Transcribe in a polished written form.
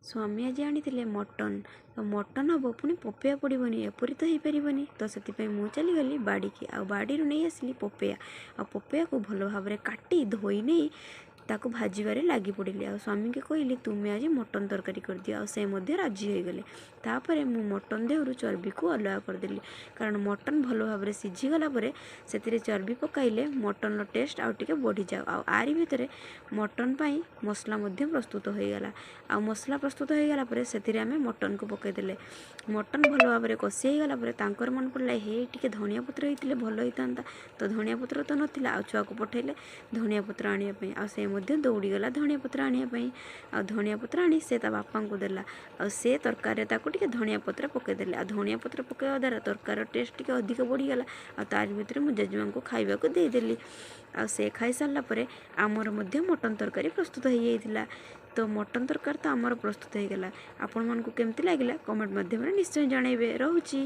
ସ୍ୱାମୀ ଆଜି ଆଣିଥିଲେ ମଟନ୍। ତ ମଟନ୍ ହେବ ପୁଣି ପପେୟା ପଡ଼ିବନି, ଏପରି ତ ହେଇପାରିବନି। ତ ସେଥିପାଇଁ ମୁଁ ଚାଲିଗଲି ବାଡ଼ିକି ଆଉ ବାଡ଼ିରୁ ନେଇ ଆସିଲି ପପେୟା। ଆଉ ପପେୟାକୁ ଭଲ ଭାବରେ କାଟି ଧୋଇ ନେଇ ତାକୁ ଭାଜିବାରେ ଲାଗି ପଡ଼ିଲି। ଆଉ ସ୍ୱାମୀକି କହିଲି, ତୁମେ ଆଜି ମଟନ୍ ତରକାରୀ କରିଦିଅ। ଆଉ ସେ ମଧ୍ୟ ରାଜି ହୋଇଗଲେ। ତାପରେ ମୁଁ ମଟନ୍ ଦେହରୁ ଚର୍ବିକୁ ଅଲଗା କରିଦେଲି, କାରଣ ମଟନ୍ ଭଲ ଭାବରେ ସିଝିଗଲା ପରେ ସେଥିରେ ଚର୍ବି ପକାଇଲେ ମଟନ୍ର ଟେଷ୍ଟ ଆଉ ଟିକେ ବଢ଼ିଯାଏ। ଆଉ ଆରି ଭିତରେ ମଟନ୍ ପାଇଁ ମସଲା ମଧ୍ୟ ପ୍ରସ୍ତୁତ ହୋଇଗଲା। ଆଉ ମସଲା ପ୍ରସ୍ତୁତ ହୋଇଗଲା ପରେ ସେଥିରେ ଆମେ ମଟନ୍କୁ ପକାଇଦେଲେ। ମଟନ୍ ଭଲ ଭାବରେ କଷି ହେଇଗଲା ପରେ ତାଙ୍କର ମନେ ପଡ଼ିଲା, ହେ ଟିକେ ଧନିଆ ପତ୍ର ହେଇଥିଲେ ଭଲ ହେଇଥାନ୍ତା। ତ ଧନିଆ ପତ୍ର ତ ନଥିଲା, ଆଉ ଛୁଆକୁ ପଠାଇଲେ ଧନିଆ ପତ୍ର ଆଣିବା ପାଇଁ। ଆଉ ସେ ମଧ୍ୟ ଦୌଡ଼ିଗଲା ଧନିଆ ପତ୍ର ଆଣିବା ପାଇଁ। ଆଉ ଧନିଆ ପତ୍ର ଆଣି ସେ ତା ବାପାଙ୍କୁ ଦେଲା, ଆଉ ସେ ତରକାରୀରେ ତାକୁ ଟିକେ ଧନିଆ ପତ୍ର ପକାଇଦେଲେ। ଆଉ ଧନିଆ ପତ୍ର ପକାଇବା ଦ୍ୱାରା ତରକାରୀର ଟେଷ୍ଟ ଟିକେ ଅଧିକ ବଢ଼ିଗଲା। ଆଉ ତାରି ଭିତରେ ମୁଁ ଜେଜେମାଙ୍କୁ ଖାଇବାକୁ ଦେଇଦେଲି। ଆଉ ସେ ଖାଇସାରିଲା ପରେ ଆମର ମଧ୍ୟ ମଟନ୍ ତରକାରୀ ପ୍ରସ୍ତୁତ ହେଇଯାଇଥିଲା। ତ ମଟନ୍ ତରକାରୀ ତ ଆମର ପ୍ରସ୍ତୁତ ହେଇଗଲା। ଆପଣମାନଙ୍କୁ କେମିତି ଲାଗିଲା କମେଣ୍ଟ ମାଧ୍ୟମରେ ନିଶ୍ଚୟ ଜଣାଇବେ। ରହୁଛି।